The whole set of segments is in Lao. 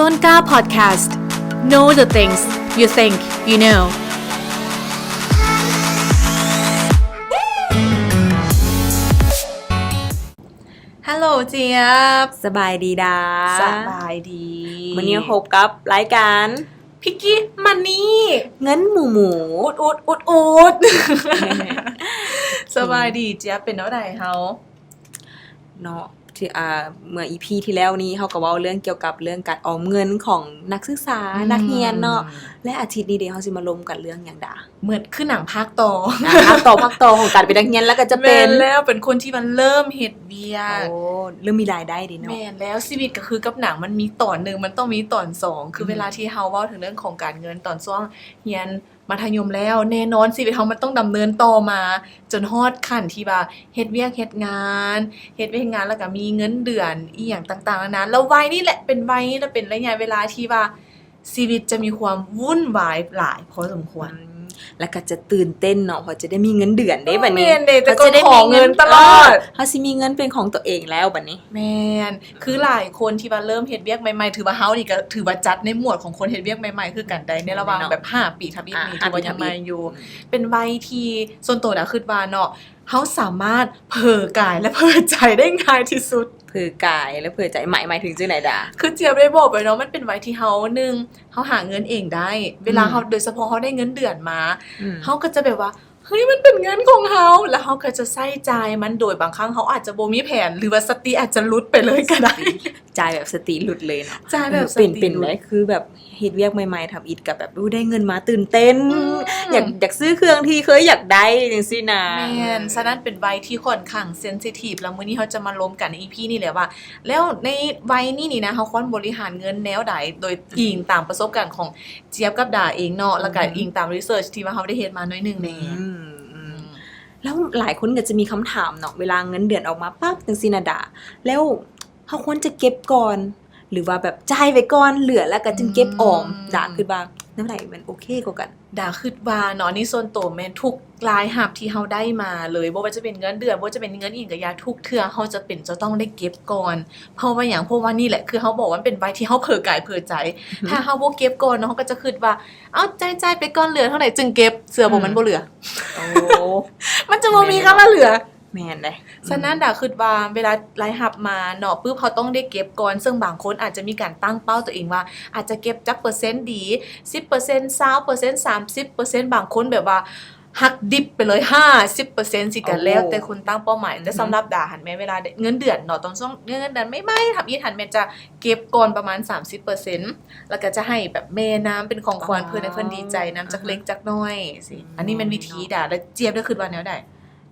Tonka Podcast. Know the things you think you know. ฮัลโหลเจี๊ยบ สบายดีดา สบายดี มื้อนี้พบกับรายการ พิกกี้มันนี่ เงินหมู่หมู่ อุดอุดอุดอุด สบายดีเจี๊ยบ เป็นแนวใดเฮา เนาะ ที่อ่าเมื่ออีพีที่แล้วนี้เฮาก็เว้าเรื่องเกี่ยวกับเรื่องการออมเงินของนักศึกษา อืม นักเรียนเนาะ และอาทิตย์นี้เด้เฮาสิมาลมกันเรื่องหยังดา เหมือนคือหนังภาคต่อ อ่ะภาคต่อภาคต่อของการเป็นนักเรียนแล้วก็จะเป็น แม่นแล้วเป็นคนที่มันเริ่มเฮ็ดเวียก โอ้เริ่มมีรายได้เด้เนาะ แม่นแล้วชีวิตก็คือกับหนังมันมีตอนหนึ่งมันต้องมีตอนสอง คือ อืม เวลาที่เฮาเว้าถึงเรื่องของการเงินตอนช่วงเรียนมัธยมแล้ว แน่นอนชีวิตเฮามันต้องดำเนินต่อมา จนฮอดขั้นที่ว่าเฮ็ดเวียกเฮ็ดงาน เฮ็ดเวียกเฮ็ดงานแล้วก็มีเงินเดือนอีหยังต่างๆนานา แล้ววัยนี้แหละเป็นวัยนี้แหละเป็นระยะเวลาที่ว่าชีวิตจะมีความวุ่นวายหลายพอสมควร อืมแล้วก็จะตื่นเต้นเนาะ เพราะจะได้มีเงินเดือนเด้ เออ บัดนี้ แม่นเด้ แต่ ขาจะได้ ก็ขอเงินตลอด เออเขาสิมีเงินเป็นของตัวเองแล้วบัดนี้ แม่น คือหลายคนที่ว่าเริ่มเฮ็ดเวียกใหม่ๆ ถือว่าเฮานี่ก็ถือว่าจัดในหมวดของคนเฮ็ดเวียกใหม่ๆ คือกันได้ ในระหว่างแบบห้าปีทำอิฐนี่ อ่า ถือว่ายังใหม่อยู่ อืม เป็นวัยที่ส่วนตัวดาคิดว่าเนาะ เฮาสามารถเผลอกายและเผลอใจได้ง่ายที่สุด เผลอกายและเผลอใจ หมาย หมายถึงจั่งใดดา คือเจี๊ยบได้บอกไปเนาะ มันเป็นวัยที่เฮา หนึ่ง เฮาหาเงินเองได้ เวลาเฮา อืม โดยเฉพาะเฮาได้เงินเดือนมา อืม เฮาก็จะแบบว่า เฮ้ย มันเป็นเงินของเฮา แล้วเฮาก็จะใช้จ่ายมัน โดยบางครั้งเฮาอาจจะบ่มีแผน หรือว่าสติอาจจะหลุดไปเลยก็ได้ จ่ายแบบสติหลุดเลยเนาะ จ่ายแบบ เออเป็น สติ เป็น หลุด ได้คือแบบเฮ็ดเวียกใหม่ๆทำอิฐกับแบบอู้ได้เงินมาตื่นเต้น อืม อยากอยากซื้อเครื่องที่เคยอยากได้จังซี่นะ แม่น ฉะนั้นเป็นวัยที่ค่อนข้างเซนซิทีฟ แล้วมื้อนี้เฮาจะมาลมกันในอีพีนี้แหละว่า แล้วในวัยนี้นี่นะ เฮาควรบริหารเงินแนวใด โดยอิงตามประสบการณ์ของเจี๊ยบกับดาเองเนาะ แล้วก็ อือฮึ อิงตามรีเสิร์ชที่ว่าเฮาได้เฮ็ดมาหน่อยหนึงแหน่ อืมอืมแล้วหลายคนก็จะมีคำถามเนาะ เวลาเงินเดือนออกมาปั๊บจังซี่นะดา แล้วเฮาควรจะเก็บก่อน หรือว่าแบบจ่ายไปก่อน เหลือแล้วก็จึงเก็บออม อืม ดาคิดว่าแนวใดมันโอเคกว่ากัน ดาคิดว่าเนาะ อันนี้ส่วนตัวแม่นทุกรายรับที่เฮาได้มาเลย บ่ว่าจะเป็นเงินเดือน บ่ว่าจะเป็นเงินอีหยังก็อย่า ทุกเทื่อเฮาจะเป็นจะต้องได้เก็บก่อน เพราะว่าหยัง เพราะว่านี่แหละ คือเฮาบอกว่ามันเป็นวัยที่เฮาเผลอกายเผลอใจ ถ้าเฮาบ่เก็บก่อนเนาะ เฮาก็จะคิดว่า เอ้า จ่ายๆไปก่อน เหลือเท่าใดจึงเก็บ เชื่อบ่ อืม มันบ่เหลือ โอ้ มันจะบ่มีคำว่าเหลือ แม่นเด้ ฉะนั้นดาคิดว่าเวลารายรับมาเนาะ ปึ๊บ เฮาต้องได้เก็บก่อน ซึ่งบางคนอาจจะมีการตั้งเป้าตัวเองว่า อาจจะเก็บจักเปอร์เซ็นต์ดี สิบเปอร์เซ็นต์ ซาวเปอร์เซ็นต์ สามสิบเปอร์เซ็นต์ บางคนแบบว่าหักดิบไปเลย ห้าสิบเปอร์เซ็นต์ สิ ก็ โอ้ แล้วแต่คนตั้งเป้าหมาย แต่ อือฮึ สำหรับดาหั้นแม่นเวลาได้เงินเดือนเนาะ ตอนช่วงเงินเดือนใหม่ๆ ทำอิฐหั้นแม่นจะเก็บก่อนประมาณ สามสิบเปอร์เซ็นต์ แล้วก็จะให้แบบแม่นำเป็นของขวัญ อ๋อ เพิ่น ให้เพิ่นดีใจนำจักเล็กจักน้อยสิ อืม อันนี้แม่นวิธีดา แล้วเจี๊ยบได้คิดว่าแนวใด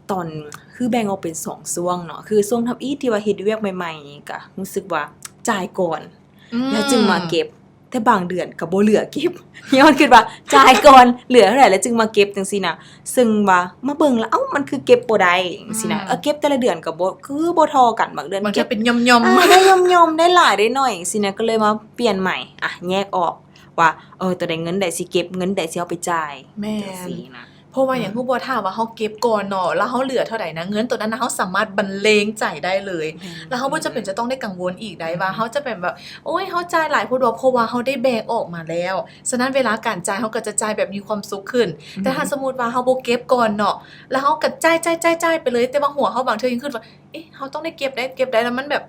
ตอน คือแบ่งออกเป็นสองช่วงเนาะ คือช่วงทำอิฐที่ว่าเฮ็ดเวียกใหม่ๆ ก็รู้สึกว่าจ่ายก่อน อืม แล้วจึงมาเก็บ แต่บางเดือนก็บ่เหลือเก็บ ย้อนคิดว่าจ่ายก่อน เหลือเท่าใดแล้วจึงมาเก็บจังซี่นะ ซึ่งว่ามาเบิ่งแล้ว เอ้า มันคือเก็บบ่ได้จังซี่นะ อืม เออ เก็บแต่ละเดือนก็บ่ คือบ่เท่ากัน บางเดือน บางเทื่อ เก็บ เป็นหย่อมๆ อ่า ได้หย่อมๆ ได้หลายได้น้อยจังซี่นะ ก็เลยมาเปลี่ยนใหม่ อ่ะ แยกออกว่า เออ ตัวใดเงินใดสิเก็บ เงินใดสิเอาไปจ่าย แม่น จังซี่นะ เพราะว่าหยัง อืม ฮู้บ่ ถ้าว่าเฮาเก็บก่อนเนาะ แล้วเฮาเหลือเท่าใดนะ เงินตัวนั้นนะ เฮาสามารถบรรเลงใจได้เลย แม่น แล้วเฮาบ่จำเป็นจะต้องได้กังวลอีกได้ว่า อืม เฮาจะเป็นแบบ โอ๊ย เฮาจ่ายหลายโพดบ่ เพราะว่าเฮาได้แบ่งออกมาแล้ว ฉะนั้นเวลาการจ่าย เฮาก็จะจ่ายแบบมีความสุขขึ้น อืม แต่ถ้าสมมุติว่าเฮาบ่เก็บก่อนเนาะ แล้วเฮาก็จ่ายๆๆๆ ไปเลย แต่ว่าหัวเฮาบางเทื่อยังคิดว่า เอ๊ะ เฮาต้องได้เก็บได้ เก็บได้ แล้วมันแบบ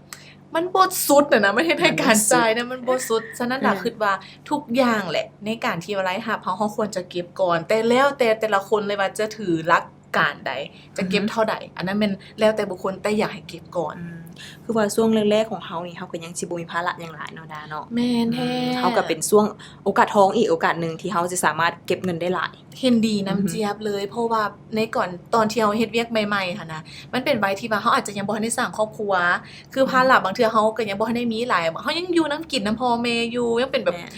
มันบ่สุดน่ะนะ มันเฮ็ดให้การจ่ายเนี่ยมันบ่สุด ฉะนั้นดา เออ คิดว่าทุกอย่างแหละ ในการที่ว่ารายรับเฮา เฮาควรจะเก็บก่อน แต่แล้วแต่แต่ละคนเลยว่าจะถือหลักการใด จะเก็บ อือฮึ เท่าใด อันนั้นแม่นแล้วแต่บุคคล แต่อยากให้เก็บก่อน อืม คือว่าช่วงแรกๆ ของเฮานี่ เฮาก็ยังสิบ่มีภาระหยังหลายเนาะดาเนาะ แม่นแท้ อืม เฮาก็เป็นช่วงโอกาสทองอีกโอกาสหนึ่งที่เฮาจะสามารถเก็บเงินได้หลาย เห็นดีนำ อือฮึ เจี๊ยบเลย เพราะว่าในก่อน ตอนที่เฮาเฮ็ดเวียกใหม่ๆ หั้นนะ มันเป็นวัยที่ว่าเฮาอาจจะยังบ่ทันได้สร้างครอบครัว คือภาระ อืม บางเทื่อเฮาก็ยังบ่ทันได้มีหลาย เฮายังอยู่นำกินนำพ่อแม่อยู่ ยังเป็นแบบ แม่น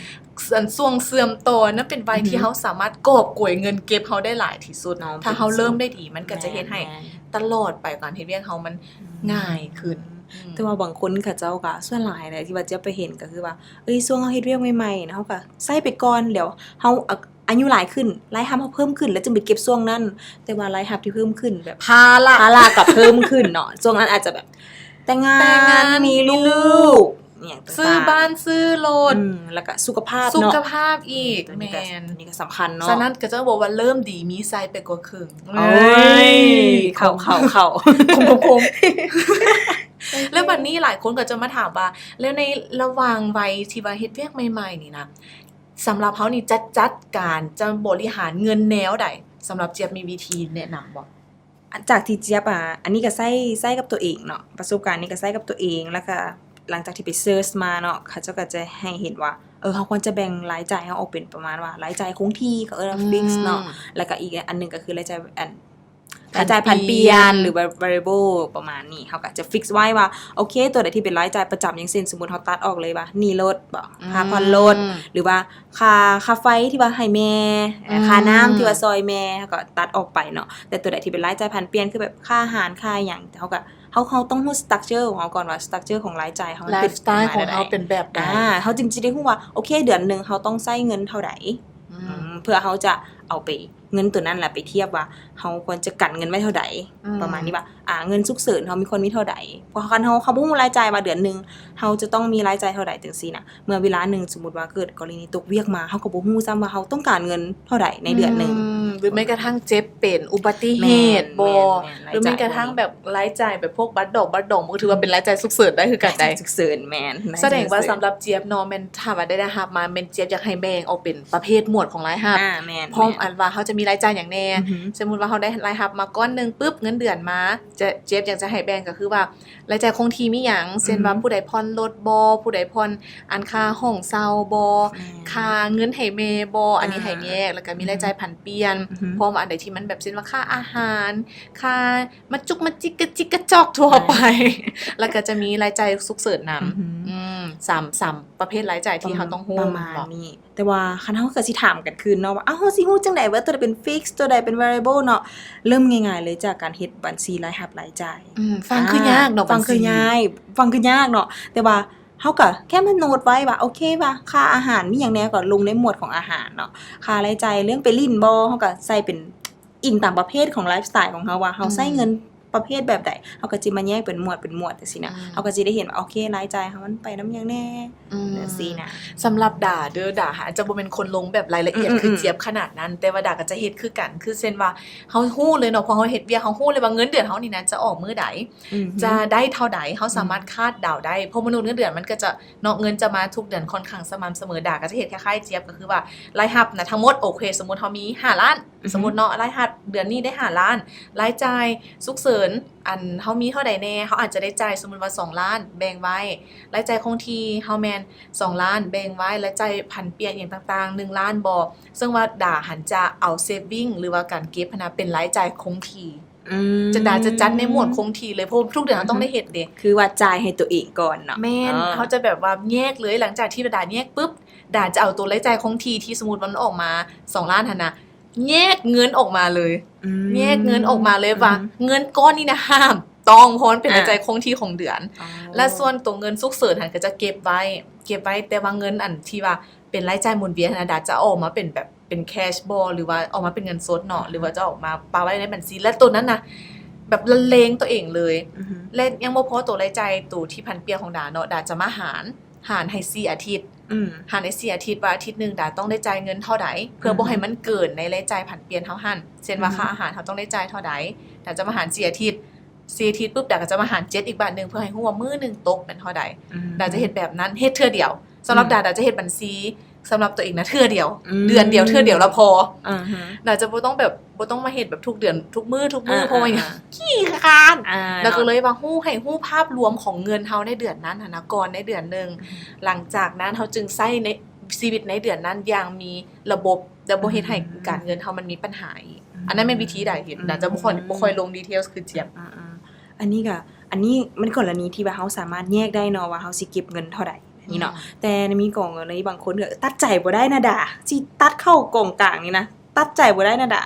อันช่วงเสื่อมต่อ นั่นเป็นวัยที่ อือฮึ เฮาสามารถกอบโกยเงินเก็บเฮาได้หลายที่สุด เนาะ ถ้าเฮาเริ่มได้ดี มันก็จะเฮ็ดให้ แม่นๆ ตลอดไปการเฮ็ดเวียกเฮามัน อืม ง่ายขึ้น อืม แต่ว่าบางคนเขาเจ้าก็ ส่วนหลายนะ ที่ว่าจะไปเห็นก็คือว่า เอ้ย ช่วงเฮาเฮ็ดเวียกใหม่ๆ นะ เฮาก็ใช้ไปก่อน แล้วเฮา อายุหลายขึ้น รายรับเฮาเพิ่มขึ้น แล้วจึงไปเก็บช่วงนั้น แต่ว่ารายรับที่เพิ่มขึ้นแบบ ภาระ ภาระก็เพิ่มขึ้นเนาะ ช่วงนั้นอาจจะแบบแต่งงาน แต่งงาน มีลูก มีลูก ຫຍັງຕ່າງໆ ຊື້ບ້ານ ຊື້ລົດ ອືມ ແລ້ວກະສຸຂະພາບເນາະ ສຸຂະພາບອີກ ອືມ ແມ່ນ ອັນນີ້ກໍສຳຄັນເນາະ ສະນັ້ນກໍຈະບອກວ່າເລີ່ມດີມີໄຊໄປກວ່າເຄິ່ງ ໂອ້ຍ ເຂົ້າໆໆ ແລ້ວບັດນີ້ຫຼາຍຄົນກໍຈະມາຖາມວ່າ ແລ້ວໃນລະຫວ່າງໄວທີ່ວ່າເຮັດວຽກໃໝ່ໆນີ້ນະ ສຳລັບເຮົານີ້ຈະຈັດການ ຈະບໍລິຫານເງິນແນວໃດ? ສຳລັບຈຽບມີວິທີແນະນຳບໍ່? ຈາກທີ່ຈຽບ ອາ ອັນນີ້ກໍໃຊ້ ໃຊ້ກັບຕົວເອງເນາະ ປະສົບການນີ້ກໍໃຊ້ກັບຕົວເອງ ແລ້ວກໍຫຼັງຈາກທີ່ໄປເສີດມາເນາະ ເຂົາເຈົ້າກໍຈະໃຫ້ເຫັນວ່າ ເອີ ເຮົາຄວນຈະແບ່ງລາຍຈ່າຍເຮົາອອກເປັນປະມານວ່າ ລາຍຈ່າຍຄົງທີ່ ກໍເອີ້ນວ່າ ອືມ fix ເນາະ ແລ້ວກໍອີກອັນໜຶ່ງກໍຄືລາຍຈ່າຍ ອັນ ລາຍຈ່າຍຜັນປ່ຽນ ຫຼືວ່າ variable ປະມານນີ້ ເຮົາກໍຈະ fix ໄວ້ວ່າ ໂອເຄ ຕົວໃດທີ່ເປັນລາຍຈ່າຍປະຈຳ ຢ່າງເຊັ່ນ ສົມມຸດເຮົາຕັດອອກເລີຍວ່າ ໜີ້ລົດບໍ ອືມ ຄ່າຜ່ອນລົດ ຫຼືວ່າຄ່າ ຄ່າໄຟທີ່ວ່າໃຫ້ແມ່ ອືມ ຄ່ານ້ຳທີ່ວ່າຊ່ອຍແມ່ ເຮົາກໍຕັດອອກໄປເນາະ ແຕ່ຕົວໃດທີ່ເປັນລາຍຈ່າຍຜັນປ່ຽນ ຄືແບບຄ່າອາຫານ ຄ່າຫຍັງ ເຮົາກໍ ເຮົາ ເຮົາຕ້ອງຮູ້ structure ຂອງເຮົາກ່ອນວ່າ structure ຂອງລາຍຈ່າຍເຮົາມັນເປັນ lifestyle ຂອງເຮົາເປັນແບບໃດ ອາ ເຮົາຈຶ່ງຈະໄດ້ຮູ້ວ່າ ໂອເຄ ເດືອນໜຶ່ງເຮົາຕ້ອງໃຊ້ເງິນເທົ່າໃດ ອືມ ອືມ ເພື່ອເຮົາຈະເອົາໄປ ເງິນຕົວນັ້ນລະໄປທຽບວ່າເຮົາຄວນຈະກັນເງິນໄວ້ເທົ່າໃດ ອືມ ປະມານນີ້ວ່າ ອາ ເງິນສຸກເສີນເຮົາມີ ຄວນມີເທົ່າໃດ ເພາະຄັນເຮົາ ເຮົາບໍ່ຮູ້ລາຍຈ່າຍວ່າເດືອນໜຶ່ງເຮົາຈະຕ້ອງມີລາຍຈ່າຍເທົ່າໃດຈັ່ງຊີ້ນະ ເມື່ອເວລາໜຶ່ງ ສົມມຸດວ່າເກີດກໍລະນີຕົກວຽກມາ ເຮົາກໍບໍ່ຮູ້ຊ້ຳວ່າເຮົາຕ້ອງການເງິນເທົ່າໃດໃນເດືອນໜຶ່ງ ອືມ ຫຼືແມ້ກະທັ້ງເຈັບເປັນອຸບັດຕິເຫດບໍ ແມ່ນ ແມ່ນ ແມ່ນ ຫຼືແມ້ກະທັ່ງແບບລາຍຈ່າຍແບບພວກບັດດອກ ບັດດອງ ມັນກໍຖືວ່າເປັນລາຍຈ່າຍສຸກເສີນໄດ້ຄືກັນໃດ ລາຍຈ່າຍສຸກເສີນ ແມ່ນ ສະແດງວ່າສຳລັບຈຽບເນາະ ແມ່ນ ຖ້າວ່າໄດ້ລາຍຮັບມາ ແມ່ນຈຽບຢາກໃຫ້ແບ່ງອອກເປັນປະເພດໝວດຂອງລາຍຮັບ ອາ ແມ່ນ ພ້ອມ ແມ່ນ ອັນວ່າເຮົາຈະມີລາຍຈ່າຍຫຍັງແນ່ ອືຮຶ ສົມມຸດວ່າເຮົາໄດ້ລາຍຮັບມາກ້ອນໜຶ່ງປຶບ ເງິນເດືອນມາ ຈະ ຈຽບຢາກຈະໃຫ້ແບ່ງກໍຄືວ່າ ລາຍຈ່າຍຄົງທີ່ມີຫຍັງ ເຊັ່ນວ່າ ອືຮຶ ຜູ້ໃດຜ່ອນລົດບໍ ຜູ້ໃດຜ່ອນ ອັນ ຄ່າຫ້ອງເຊົ່າບໍ ແມ່ນ ຄ່າເງິນໃຫ້ແມ່ບໍ ອັນນີ້ໃຫ້ແຍກ ອາ ແລ້ວກໍມີລາຍຈ່າຍ ອືຮຶ ຜັນປ່ຽນ ອືຮຶ ພ້ອມວ່າອັນໃດທີ່ມັນແບບ ເຊັ່ນວ່າ ຄ່າອາຫານ ຄ່າ ມາຈຸກມາຈິກກະຈິກກະຈອກທົ່ວໄປ ແລ້ວກໍຈະມີລາຍຈ່າຍສຸກເສີນນຳ ອືຮຶ ອືມ ສາມ ສາມປະເພດລາຍຈ່າຍທີ່ເຮົາຕ້ອງຮູ້ ປະມານນີ້ ແຕ່ວ່າຄັນເຮົາກໍຊິຖາມກັນຄືນເນາະວ່າ ເອົ້າ ເຮົາຊິຮູ້ຈັ່ງໃດວ່າຕົວໃດເປັນ fix ຕົວໃດເປັນ variable ເນາະ ເລີ່ມງ່າຍໆເລີຍຈາກການເຮັດບັນຊີລາຍຮັບລາຍຈ່າຍ ອືມ ຟັງຄືຍາກເນາະ ຟັງຄືຍາກ ຟັງຄືຍາກເນາະ ແຕ່ວ່າເຮົາກໍແຄ່ມາໂນດໄວ້ວ່າ ໂອເຄ ວ່າຄ່າອາຫານມີຫຍັງແດ່ ກໍລົງໃນໝວດຂອງອາຫານເນາະ ຄ່າລາຍຈ່າຍເລື່ອງໄປຫຼິ້ນບໍ ເຮົາກໍໃສ່ເປັນ ອີງຕາມປະເພດຂອງ lifestyle ຂອງເຮົາວ່າເຮົາ ອືມ ໃຊ້ເງິນປະເພດແບບໃດ ເຮົາກໍຊິມາແຍກເປັນໝວດເປັນໝວດຈັ່ງຊີ້ນະ ອືມ ເຮົາກໍຊິໄດ້ເຫັນວ່າ ໂອເຄ ລາຍຈ່າຍເຮົາມັນໄປນຳຫຍັງແດ່ ອືມ ຈັ່ງຊີ້ນະ ສຳລັບດາເດີ ດາອາດຈະບໍ່ແມ່ນຄົນລົງແບບລາຍລະອຽດ ອືມ ຄື ອືມ ຈຽບຂະໜາດນັ້ນ ແຕ່ວ່າດາກໍຈະເຮັດຄືກັນ ຄືເຊັ່ນວ່າເຮົາຮູ້ເລີຍເນາະ ເພາະເຮົາເຮັດວຽກ ເຮົາຮູ້ເລີຍວ່າເງິນເດືອນເຮົານີ້ນະຈະອອກມື້ໃດ ອືມ ຈະໄດ້ເທົ່າໃດ ເຮົາສາມາດຄາດເດົາໄດ້ ອືມ ເພາະມະນຸດເງິນເດືອນມັນກໍຈະ ເນາະ ເງິນຈະມາທຸກເດືອນຄ່ອນຂ້າງສະໝ່ຳສະເໝີ ດາກໍຈະເຮັດຄ້າຍໆ ຈຽບ ກໍຄືວ່າລາຍຮັບນະທັງໝົດ ໂອເຄ ສົມມຸດເຮົາມີຫ້າລ້ານ ອືຮຶ ສົມມຸດເນາະ ລາຍຮັບເດືອນນີ້ໄດ້ຫ້າລ້ານ ລາຍຈ່າຍສຸກເສີນ ອັນ ເຮົາມີເທົ່າໃດແດ່ ເຮົາອາດຈະໄດ້ຈ່າຍ ສົມມຸດວ່າສອງລ້ານ ແບ່ງໄວ້ ລາຍຈ່າຍຄົງທີ່ເຮົາແມ່ນສອງລ້ານ ແບ່ງໄວ້ ລາຍຈ່າຍຜັນປ່ຽນຫຍັງຕ່າງໆ ໜຶ່ງລ້ານບໍ ເຊິ່ງວ່າດາຫັ້ນຈະເອົາ saving ຫຼືວ່າການເກັບຫັ້ນນະ ເປັນລາຍຈ່າຍຄົງທີ່ ອືມ ຈະ ດາຈະຈັດໃນໝວດຄົງທີ່ເລີຍ ເພາະທຸກເດືອນເຮົາຕ້ອງໄດ້ເຮັດເດ້ ອືຮຶ ຄືວ່າຈ່າຍໃຫ້ຕົວເອງກ່ອນເນາະ ແມ່ນ ເອີ ເຮົາຈະແບບວ່າແຍກເລີຍ ຫຼັງຈາກທີ່ດາແຍກປຶບ ດາຈະເອົາຕົວລາຍຈ່າຍຄົງທີ່ທີ່ສົມມຸດວ່າມັນອອກມາສອງລ້ານຫັ້ນນະ ແຍກເງິນອອກມາເລີຍ ອືມ ແຍກເງິນອອກມາເລີຍວ່າ ອືຮຶ ເງິນກ້ອນນີ້ນະຫ້າມຕ້ອງ ເພາະມັນເປັນ ອ່າ ລາຍຈ່າຍຄົງທີ່ຂອງເດືອນ ອໍ ແລະ ສ່ວນຕົວເງິນສຸກເສີນຫັ້ນກໍຈະເກັບໄວ້ ເກັບໄວ້ ແຕ່ວ່າເງິນອັນທີ່ວ່າເປັນລາຍຈ່າຍໝູນວຽນຫັ້ນນະ ດາຈະເອົາອອກມາເປັນແບບ ເປັນ cash ບໍ ຫຼືວ່າອອກມາເປັນເງິນສົດເນາະ ອືຮຶ ຫຼືວ່າຈະອອກມາປະໄວ້ໃນບັນຊີ ແລະ ໂຕນັ້ນນະ ແບບລະເລັງຕົວເອງເລີຍ ອືຮຶ ແລະ ຍັງບໍ່ພໍ ໂຕລາຍຈ່າຍໂຕທີ່ຜັນປ່ຽນຂອງດາເນາະ ດາຈະມາຫານ ຫານໃຫ້ສີ່ອາທິດ ອືມ ຫານໃຫ້ສີ່ອາທິດ ວ່າອາທິດໜຶ່ງດາຕ້ອງໄດ້ຈ່າຍເງິນເທົ່າໃດ ເພື່ອ ອືມ ບໍ່ໃຫ້ມັນເກີນໃນລາຍຈ່າຍຜັນປ່ຽນເຮົາຫັ້ນ ເຊັ່ນວ່າ ອືມ ຄ່າອາຫານເຮົາຕ້ອງໄດ້ຈ່າຍເທົ່າໃດ ດາຈະມາຫານສີ່ອາທິດ ສີ່ອາທິດປຶບ ດາກໍຈະມາຫານເຈັດອີກບາດໜຶ່ງ ເພື່ອໃຫ້ຮູ້ວ່າມື້ໜຶ່ງຕົກແມ່ນເທົ່າໃດ ອືມ ດາຈະເຮັດແບບນັ້ນ ເຮັດເທື່ອດຽວ ສຳລັບ ອືມ ດາ ດາຈະເຮັດບັນຊີສຳລັບຕົວເອງນະເທື່ອດຽວ ອືມ ເດືອນດຽວເທື່ອດຽວລະພໍ ອືຮຶ ດາຈະບໍ່ຕ້ອງແບບ ບໍ່ຕ້ອງມາເຮັດແບບທຸກເດືອນທຸກມື້ທຸກມື້ ອາ ເພາະວ່າຫຍັງ ອາ ຂີ້ຄ້ານ ອາ ດາກໍເລີຍວ່າຮູ້ ໃຫ້ຮູ້ພາບລວມຂອງເງິນເຮົາໃນເດືອນນັ້ນຫັ້ນນະ ກ່ອນໃນເດືອນໜຶ່ງ ອືມ ຫຼັງຈາກນັ້ນເຮົາຈຶ່ງໃຊ້ໃນຊີວິດໃນເດືອນນັ້ນຢ່າງມີລະບົບ ແລະ ບໍ່ເຮັດໃຫ້ ອືມ ການເງິນເຮົາມັນມີບັນຫາອີກ ອືມ ອັນນັ້ນແມ່ນວິທີດາເຮັດ ອືມ ດາຈະບໍ່ຄ່ອຍ ອືມ ບໍ່ຄ່ອຍລົງ details ຄືຈຽບ ອືມ ອືມ ອັນນີ້ກໍ ອັນນີ້ມັນກໍລະນີທີ່ວ່າເຮົາສາມາດແຍກໄດ້ເນາະ ວ່າເຮົາຊິເກັບເງິນເທົ່າໃດນີ້ເນາະ ອືມ ແຕ່ມີກໍລະນີບາງຄົນກໍຕັດໃຈບໍ່ໄດ້ນະດາ ຊິຕັດເຂົ້າກອງກາງນີ້ນະ ຕັດໃຈບໍ່ໄດ້ນະດາ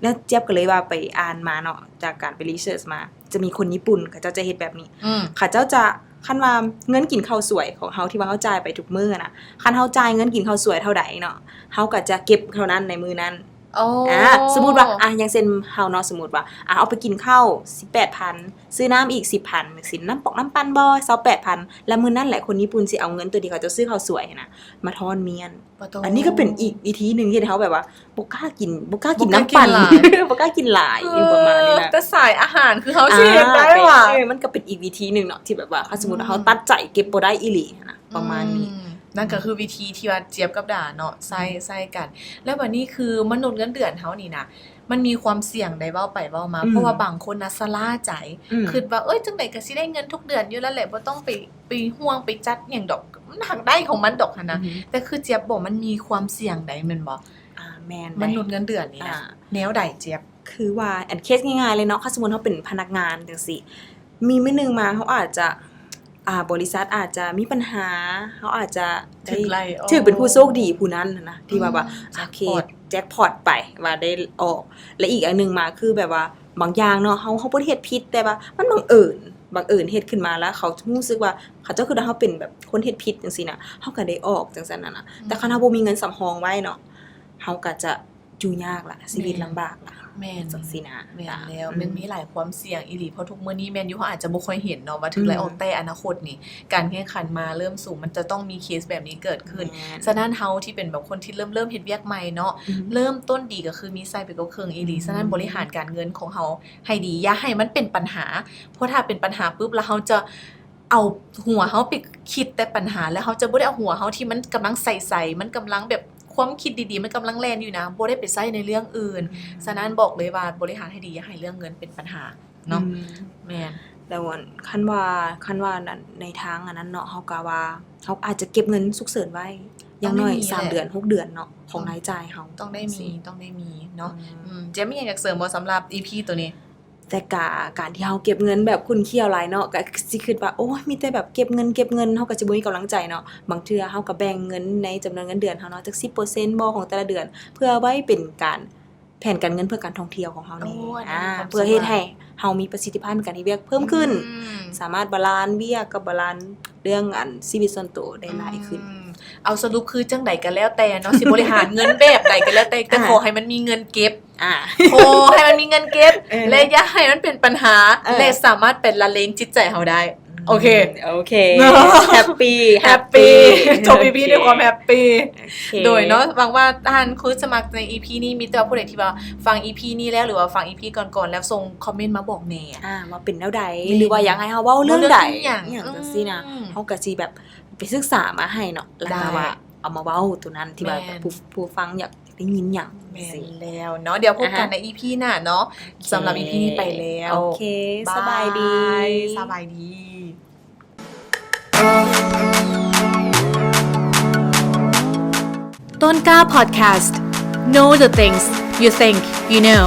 ແລ້ວຈຽບກໍເລີຍວ່າໄປອ່ານມາເນາະ ຈາກການໄປ research ມາ ຈະມີຄົນຍີ່ປຸ່ນ ເຂົາເຈົ້າຈະເຮັດແບບນີ້ ອືມ ເຂົາເຈົ້າຈະ ຄັນວ່າເງິນກິນເຂົ້າສວຍຂອງເຮົາທີ່ວ່າເຮົາຈ່າຍໄປທຸກມື້ນະ ຄັນເຮົາຈ່າຍເງິນກິນເຂົ້າສວຍເທົ່າໃດເນາະ ເຮົາກໍຈະເກັບເທົ່ານັ້ນໃນມື້ນັ້ນ ໂອ້ ອາ ສົມມຸດວ່າ ອາ ຢ່າງເຊັ່ນເຮົາເນາະ ສົມມຸດວ່າ ອາ ເອົາໄປກິນເຂົ້າສິບແປດພັນ ຊື້ນ້ຳອີກສິບພັນ ຈັ່ງຊີ້ ນ້ຳປອກນ້ຳປັ່ນບໍ່ ຊາວແປດພັນ ແລ້ວມື້ນັ້ນແຫຼະຄົນຍີ່ປຸ່ນຊິເອົາເງິນໂຕທີ່ເຂົາເຈົ້າຊື້ເຂົ້າສວຍຫັ້ນນະ ມາທອນມ້ຽນ. ອັນນີ້ກໍເປັນອີກວິທີໜຶ່ງເຮັດໃຫ້ເຮົາແບບວ່າບໍ່ກ້າກິນ ບໍ່ກ້າກິນນ້ຳປັ່ນ ບໍ່ກ້າກິນຫຼາຍ ບໍ່ກ້າກິນຫຼາຍ ເອີ ຢູ່ປະມານນີ້ນະ. ແຕ່ສາຍອາຫານຄືເຮົາຊິເຮັດໄດ້ຫວາ? ເອີ ມັນກໍເປັນອີກວິທີໜຶ່ງເນາະ ທີ່ແບບວ່າ ຄັນສົມມຸດວ່າເຮົາຕັດໃຈເກັບບໍ່ໄດ້ອີ່ຫຼີຫັ້ນນະ ປະມານນີ້. ອືມ ນັ້ນກໍຄືວິທີທີ່ວ່າຈຽບກັບດາເນາະ ໃຊ້ ໃຊ້ກັນ. ແລ້ວບາດນີ້ຄືມະນຸດເງິນເດືອນເຮົານີ້ນະ ມັນມີຄວາມສ່ຽງໃດ ເວົ້າໄປເວົ້າມາ ອືມ ເພາະວ່າບາງຄົນນະຊະລ່າໃຈ ອືມ ຄິດວ່າ ເອີຍ ຈັ່ງໃດກໍຊິໄດ້ເງິນທຸກເດືອນຢູ່ແລ້ວແຫຼະ ບໍ່ຕ້ອງໄປ ໄປຫ່ວງໄປຈັດຫຍັງດອກ ມັນຫາກໄດ້ຂອງມັນດອກຫັ້ນນະ. ອືມ ແຕ່ຄືຈຽບບອກ ມັນມີຄວາມສ່ຽງໃດ ແມ່ນບໍ່? ອາ ແມ່ນ ມະນຸດເງິນເດືອນນີ້ນະ ອາ ແນວໃດຈຽບ? ຄືວ່າ ອັນເຄສງ່າຍໆເລີຍເນາະ ຄັນສົມມຸດເຮົາເປັນພະນັກງານຈັ່ງຊີ້ ມີມື້ໜຶ່ງມາເຮົາອາດຈະ ອ່າ ບໍລິສັດອາດຈະມີບັນຫາ ເຮົາອາດຈະໄດ້ຖືກໄລ່ອອກ ຖືກເປັນຜູ້ໂຊກດີຜູ້ນັ້ນນະ ທີ່ວ່າ ອືມ ແຈັກພອດ ໂອເຄ ແຈັກພອດໄປວ່າໄດ້ອອກ. ແລະ ອີກອັນໜຶ່ງມາຄືແບບວ່າບາງຢ່າງເນາະ ເຮົາ ເຮົາບໍ່ໄດ້ເຮັດຜິດ ແຕ່ວ່າມັນບັງເອີນ ບັງເອີນເຮັດຂຶ້ນມາ ແລ້ວເຂົາຮູ້ສຶກວ່າ ເຂົາເຈົ້າຄິດວ່າເຮົາເປັນແບບຄົນເຮັດຜິດຈັ່ງຊີ້ນະ ເຮົາກໍໄດ້ອອກຈັ່ງຊັ້ນນະ. ອືມ ແຕ່ຄັນເຮົາບໍ່ມີເງິນສຳຮອງໄວ້ເນາະ ເຮົາກໍຈະ ຢູ່ຍາກລະ ຊີວິດລຳບາກລະ ແມ່ນ ຈັ່ງຊີ້ນະ. ແມ່ນແລ້ວ ອືມ ມັນມີຫຼາຍຄວາມສ່ຽງອີ່ຫຼີ ເພາະທຸກມື້ນີ້ແມ່ນຢູ່ ເຮົາອາດຈະບໍ່ຄ່ອຍເຫັນເນາະວ່າຖືກໄລ່ອອກ ອືມ ແຕ່ອະນາຄົດນີ້ ການແຂ່ງຂັນມາເລີ່ມສູງ ມັນຈະຕ້ອງມີເຄສແບບນີ້ເກີດຂຶ້ນ. ແມ່ນ ສະນັ້ນເຮົາທີ່ເປັນແບບຄົນທີ່ເລີ່ມ ເລີ່ມເຮັດວຽກໃໝ່ເນາະ ອືມ ເລີ່ມຕົ້ນດີກໍຄືມີໄສ້ໄປກວ່າເຄິ່ງອີ່ຫຼີ. ອືມ ສະນັ້ນບໍລິຫານການເງິນຂອງເຮົາໃຫ້ດີ ຢ່າໃຫ້ມັນເປັນບັນຫາ ເພາະຖ້າເປັນບັນຫາປຶບ ແລ້ວເຮົາຈະ ເອົາຫົວເຮົາໄປຄິດແຕ່ບັນຫາ ແລ້ວເຮົາຈະບໍ່ໄດ້ເອົາຫົວເຮົາທີ່ມັນກຳລັງໃສໆ ມັນກຳລັງແບບຄວາມຄິດດີໆ ມັນກຳລັງແລ່ນຢູ່ນະ ບໍ່ໄດ້ໄປໃຊ້ໃນເລື່ອງອື່ນ. ອືມ ສະນັ້ນບອກເລີຍວ່າບໍລິຫານໃຫ້ດີ ຢ່າໃຫ້ເລື່ອງເງິນເປັນບັນຫາເນາະ. ອືມ ແມ່ນ ແລ້ວອັນ ຄັນວ່າ ຄັນວ່າໃນທາງອັນນັ້ນເນາະ ເຮົາກະວ່າເຮົາອາດຈະເກັບເງິນສຸກເສີນໄວ້ ຢ່າງໜ້ອຍສາມເດືອນ ຫົກເດືອນເນາະ ຂອງລາຍຈ່າຍເຮົາ ຕ້ອງໄດ້ມີ ຕ້ອງໄດ້ມີເນາະ. ອືມ ອືມ ເຈມີຫຍັງຢາກເສີມບໍ່ສຳລັບອີພີໂຕນີ້? ແຕ່ກະການທີ່ເຮົາເກັບເງິນແບບຂຸ້ນຂ້ຽວຫຼາຍເນາະ ກະຊິຄິດວ່າ ໂອ້ຍ ມີແຕ່ແບບເກັບເງິນ ເກັບເງິນ ເຮົາກະຊິບໍ່ມີກຳລັງໃຈເນາະ. ບາງເທື່ອເຮົາກະແບ່ງເງິນໃນຈຳນວນເງິນເດືອນເຮົາເນາະ ຈັກສິບເປີເຊັນບໍ່ຂອງແຕ່ລະເດືອນ ເພື່ອໄວ້ເປັນການ ແຜນການເງິນເພື່ອການທ່ອງທ່ຽວຂອງເຮົາແດ່. ໂອ້ ອັນນີ້ມີຄວາມ ອ່າ ເພື່ອເຮັດໃຫ້ເຮົາມີປະສິດທິພາບໃນການເຮັດວຽກເພີ່ມຂຶ້ນ ອືມ ສາມາດບາລານວຽກກັບບາລານເລື່ອງອັນຊີວິດສ່ວນໂຕໄດ້ຫຼາຍຂຶ້ນ. ອືມ ເອົາ ສະຫຼຸບຄືຈັ່ງໃດກໍແລ້ວແຕ່ເນາະ ຊິບໍລິຫານເງິນແບບໃດກໍແລ້ວແຕ່ ແຕ່ ອ່າ ຂໍໃຫ້ມັນມີເງິນເກັບ ອ່າ ຂໍໃຫ້ມັນມີເງິນເກັບ ເອີ ແລະ ຢ່າໃຫ້ມັນເປັນບັນຫາ ເອີ ແລະ ສາມາດໄປລະເລງຈິດໃຈເຮົາໄດ້. ໂອເຄ ໂອເຄ ແຮບປີ ແຮບປີ ແຮບປີ ຈົບອີພີດ້ວຍຄວາມແຮບປີ. ໂອເຄ ໂດຍເນາະ ຫວັງວ່າທ່ານຄືສະໝັກໃນອີພີນີ້ ມີແຕ່ວ່າຜູ້ໃດທີ່ວ່າຟັງອີພີນີ້ແລ້ວ ຫຼືວ່າຟັງອີພີກ່ອນໆແລ້ວ ສົ່ງຄອມເມັນມາບອກແດ່ ອ່າ ວ່າເປັນແນວໃດ ແມ່ນ ຫຼືວ່າຢາກໃຫ້ເຮົາເວົ້າເລື່ອງໃດ ເວົ້າເລື່ອງອີ່ຫຍັງ ອີ່ຫຍັງ ອືມ ຈັ່ງຊີ້ນະ ເຮົາກະຊິແບບໄປສຶກສາມາໃຫ້ເນາະ ແລ້ວກະວ່າ ແມ່ນ ເອົາມາເວົ້າໂຕນັ້ນທີ່ວ່າ ແມ່ນ ຜູ້ ຜູ້ຟັງຢາກ ໄດ້ຍິນຫຍັງ ແມ່ນແລ້ວເນາະ. ດຽວພົບກັນໃນອີພີໜ້າເນາະ ໂອເຄ ສຳລັບອີພີນີ້ໄປແລ້ວ ໂອເຄ ບາຍ ສະບາຍດີ ສະບາຍດີ. ຕົ້ນກ້າ Podcast. Know the things you think you know.